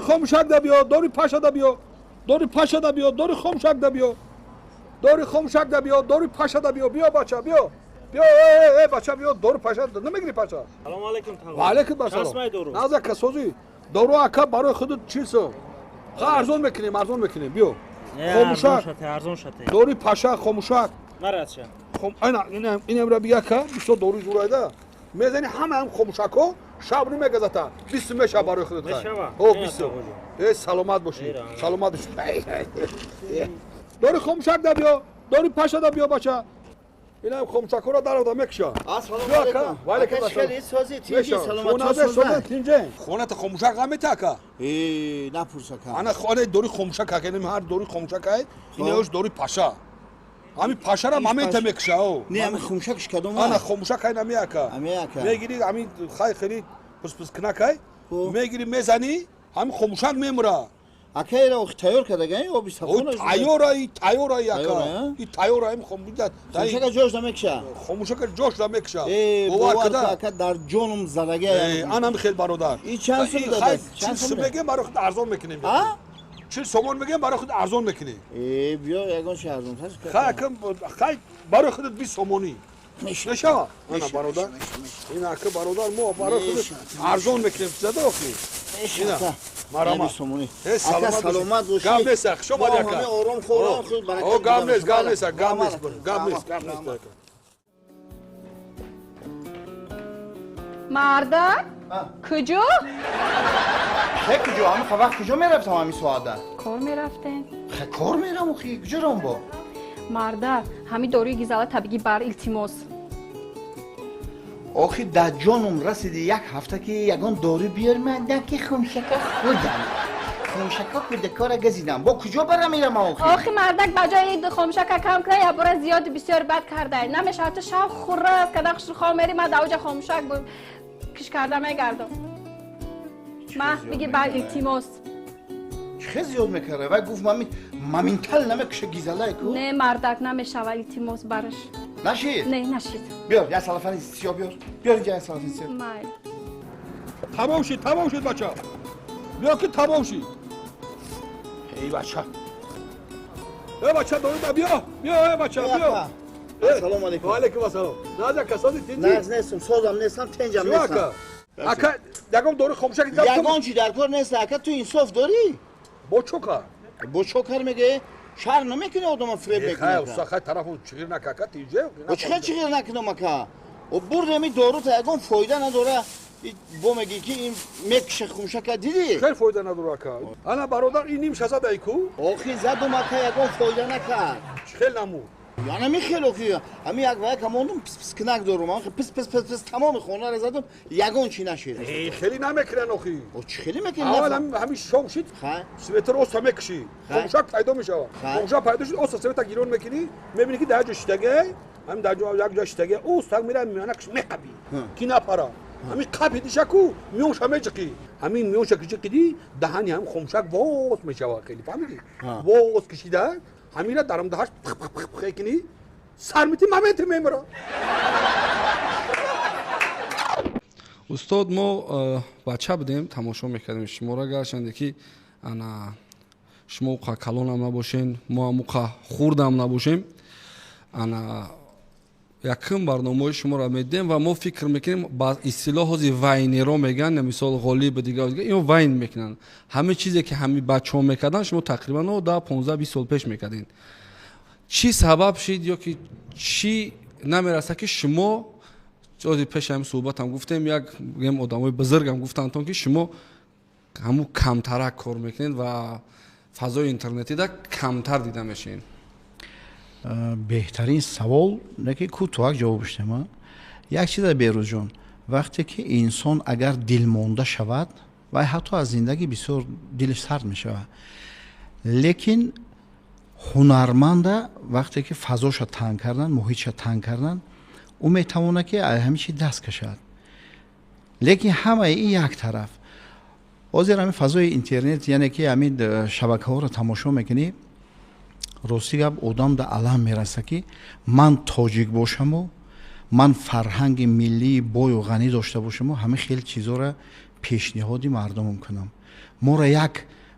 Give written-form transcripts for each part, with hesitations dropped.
Хомӯшак да биё, дори паша да биё, дори паша да биё, дори хомӯшак да биё, дори хомӯшак да биё, дори паша да биё, биё бача, биё. Биё, э, бача, биё, дору паша намегири паша? Салом алейкум. Ва алейкум ассалом. Наза касози. Дору ака барои худат чил сом. Ха арзон мекунем, арзон мекунем. Биё. Хомӯшак. Арзон шате. Дори паша, хомӯшак. Маратша. Хом, айна, ина, инамра бия ка, бисёр дори зурайда. Мезани ҳама ҳам хомӯшакҳо шаб намегазата. 20 меша барои худат. Мешава. О, 20. Э, саломат бошӣ. Саломат бошӣ. Дори хомӯшак да биё, дори паша да биё бача. Инам хомӯшакҳоро дарода мекуша. Ассалому алейкум. Ва алейкум ассалом. Хеле сози тинҷи, саломат сози. Тинҷи. Хоната хомӯшак намета ака? Э, напурс ака. Ана хонаи дори хомӯшак ака, инам ҳар дори хомӯшак ай, инаёш дори паша. Ҳами пашара момента мекуша, о. Не, ҳами хомӯшакш кадом? Ана хомӯшак ай нами ака. Ами ака. Мегири ҳами хай хеле пис-пис кунак ай, мегири мезани, ҳами хомӯшак мемура. Ака ира охи тайёр кардага ин оби сафона? Тайёра, и тайёра, и ака. И тайёра им хомӯшак. Хомӯшака ҷош намекша. Хомӯшака ҷош намекша. Э, бовар када ака дар ҷонум задага. Э, анам хел бародар. И чанд сум додад? Чанд сум мегем барои худ арзон мекунем. А? 40 сомон мегем барои худ арзон мекунем. Э, биё ягон чи арзон. Хай ака, хай барои худат 20 сомонӣ. Мешава? Ана бародар. Ин ака бародар мо барои худ арзон мекунем. Зада охи. Ина. Марама. Э, саломат бошӣ. Гап нест, хуш омадӣ ака. Ҳама ором хӯром худ баракат. О, гап нест, гап нест, гап нест, гап нест, гап нест ака. Мардак? Куҷо? Хе куҷо? Ҳами вақт куҷо мерафтам ҳами соата? Кор мерафтем. Хе кор мерам охи, куҷо рам бо? Мардак, ҳами доруи гизала табигӣ бар илтимос. Охи дар ҷонум расиди як ҳафта ки ягон дору биёр ман ки хумшака худам. Хумшака кӯдакора газидам. Бо куҷо барам мерам охи? Охи мардак ба ҷои хомшака кам кунай, якбора зиёди бисёр бад кардай. Намешавад ту шав хуррас када хушрухо мери, ман дар оҷа хомшак киш карда мегардам. Ма биги бар илтимос. Чӣ зиёд мекарда? Вай гуфт моментал намекуша гизалай ку? Не мардак намешава илтимос бараш. Нашид? Не, нашид. Биёр, як салафани сиёҳ биёр. Биёр инҷа як салафани сиёҳ. Майли. Тамом шид, тамом шид бача. Биё ки тамом шид. Эй бача. Эй бача, доруда биё. Биё, эй бача, биё. Ассалому алейкум. Ва алейкум ассалом. Наза касози тинҷи? Наз нестам, созам нестам, тинҷам нестам. Ака, ягон дори хомӯшак ягон чи дар кор нест, ака ту инсоф дорӣ? Бо чо кар? Бо чо кар мегӯӣ? Шарм намекунӣ одама фиреб мекунӣ? Хай, уста, хай тарафу чиғир нака, ака, тинҷе? Бо чӣ хел чиғир накунам, ака? О бурд ҳами дорута ягон фоида надора. Бо мегӣ ки ин мекуша хумшака дидӣ? Хел фоида надора, ака. Ана бародар, ин нимша задай ку? Охи задум, ака, ягон фоида накард. Чӣ хел намуд? Яна михел охи, ҳами як ва як мондум пис-пис кунак дорум, охи пис-пис-пис-пис тамоми хонаро задум, ягон чи нашид. Э, хеле намекунан охи. О, чӣ хеле мекунан? Аввал ҳами шом шид, светро оста мекушӣ, хомӯшак пайдо мешавад. Хомӯшак пайдо шуд, оста света гирон мекунӣ, мебинӣ ки дар ҷо шидаге, ҳами дар ҷо як ҷо шидаге, оста мера миёнакш меқабӣ, ки напара. Ҳами қапидиша ку, миёнша меҷиқӣ. Ҳамин миёнша ки ҷиқидӣ, даҳани ҳам хомӯшак воз мешавад хеле, фаҳмидӣ? Воз кишида, ҳамира даромдаҳаш пх-пх-пх мекунӣ, сар мити моменти мемира. Устод, мо бача будем, тамошо мекардем шуморо, гарчанде ки ана шумо уқа калонам набошен, мо ҳам уқа хурдам набошем. Ана якум барномаҳои шуморо медидем ва мо фикр мекунем ба истилоҳ ҳози вайнеро мегӯянд, мисол ғолиб дигар, ино вайн мекунанд. Ҳаме чизе ки ҳами бачаҳо мекарданд, шумо тақрибан 10, 15, 20 сол пеш мекардед. Чӣ сабаб шид ё ки чӣ намераса ки шумо ҳози пеш ҳамин суҳбатам гуфтем, як гем одамои бузургам гуфтанд ки шумо ҳамун камтарак кор мекунед ва фазои интернетида камтар дида мешавед? Беҳтарин савол, лекин кӯтоҳак ҷавоб шудем. Як чиза Берӯзҷон, вақте ки инсон агар дилмонда шавад, вай ҳатто аз зиндагӣ бисёр дилаш сард мешавад. Лекин ҳунарманда вақте ки фазоша танг кардан, муҳитша танг кардан, ӯ метавонад ки аз ҳамин чи даст кашад. Лекин ҳамаи ин як тараф. Ҳозир ҳамин фазои интернет, яъне ки ҳамин шабакаҳоро тамошо мекунӣ, рости гап одам да алам мераса ки ман тоҷик бошаму ман фарҳанги миллии бою ғанӣ дошта бошаму ҳамин хел чизоро пешниҳоди мардумам кунам. Моро як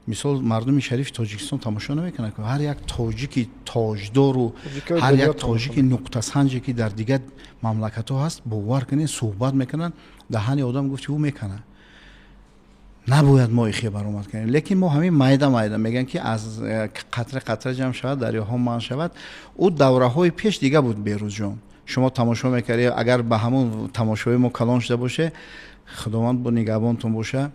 мисол мардуми шарифи Тоҷикистон тамошо намекунад, ҳар як тоҷики тоҷдору ҳар як тоҷики нуқтасанҷе, ки дар дигар мамлакатҳо ҳаст, бовар кунед, суҳбат мекунанд, даҳани одам гуфти ӯ мекунад. Набояд мо ихе баромад кунем, лекин мо ҳамин майда майда мегӯям, ки аз қатра қатра ҷамъ шавад, дарёҳо манъ шавад. Ӯ давраҳои пеш дига буд. Берӯзҷон, шумо тамошо мекардед, агар ба ҳамон тамошои мо калон шуда боше, Худованд бо нигаҳбонтон боша.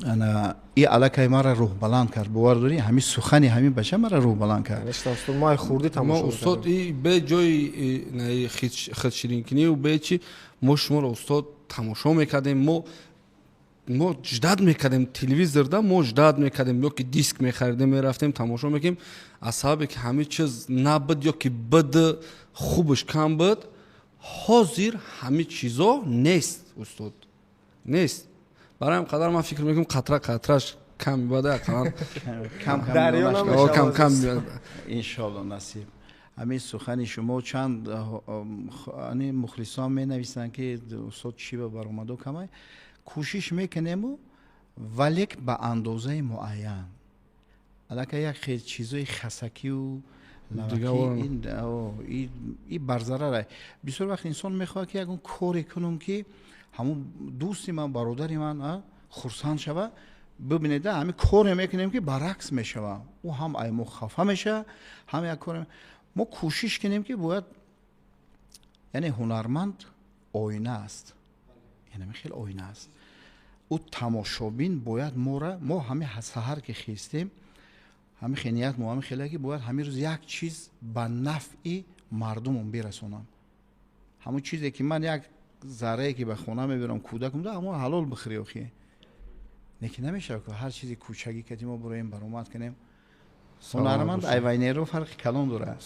Ана и аллакай мара рӯҳбаланд кард, бовар дорӣ, ҳамин сухани ҳамин бача мара рӯҳбаланд кард. Май хурдӣ тамошо. Устод, и бе ҷои худширинкунию бе чи, мо шуморо, устод, тамошо мекардем. Мо ждать мекардем телевизорда, мо ждать мекардем, ё ки диск мехаридем, мерафтем, тамошо мекардем. Аз сабабе ки ҳамин чиз набуд ё ки буд, хубаш кам буд. Ҳозир ҳамин чизо нест, устод, нест. Барои ҳам қадар ман фикр мекунам, қатра қатраш кам бада, ақаллан кам. Кам. Иншолло, насиб. Ҳамин сухани шумо, чанд мухлисон менависанд, ки устод, чӣ ба баромадо камай. Кӯшиш мекунему, валек ба андозаи муайян. Аллакай як хел чизои хасакию и барзарара. Бисёр вақт инсон мехоҳад, ки ягон коре кунам, ки ҳамун дӯсти ман, бародари ман хурсанд шава. Бибинеда, ҳамин коре мекунем, ки баръакс мешава, ӯ ҳам ай мо хафа мешава, ҳам як коре мо кӯшиш кунем, ки бояд, яъне ҳунарманд оина аст, яъне хеле оина аст. Ӯ тамошобин бояд мора, мо ҳами саҳар ки хестем, ҳами хеният мо ҳами хеле, ки бояд ҳамин рӯз як чиз ба нафъи мардумон бирасонам. Ҳамон чизе, ки ман як заррае, ки ба хона мебирам, кӯдакам да, ҳамон ҳалол бихӯри. Охи, лекин намешавад, ки ҳар чизи кӯчагӣ кати мо буроем, баромад кунем. Ҳунарманд айвайнеро фарқи калон дорад.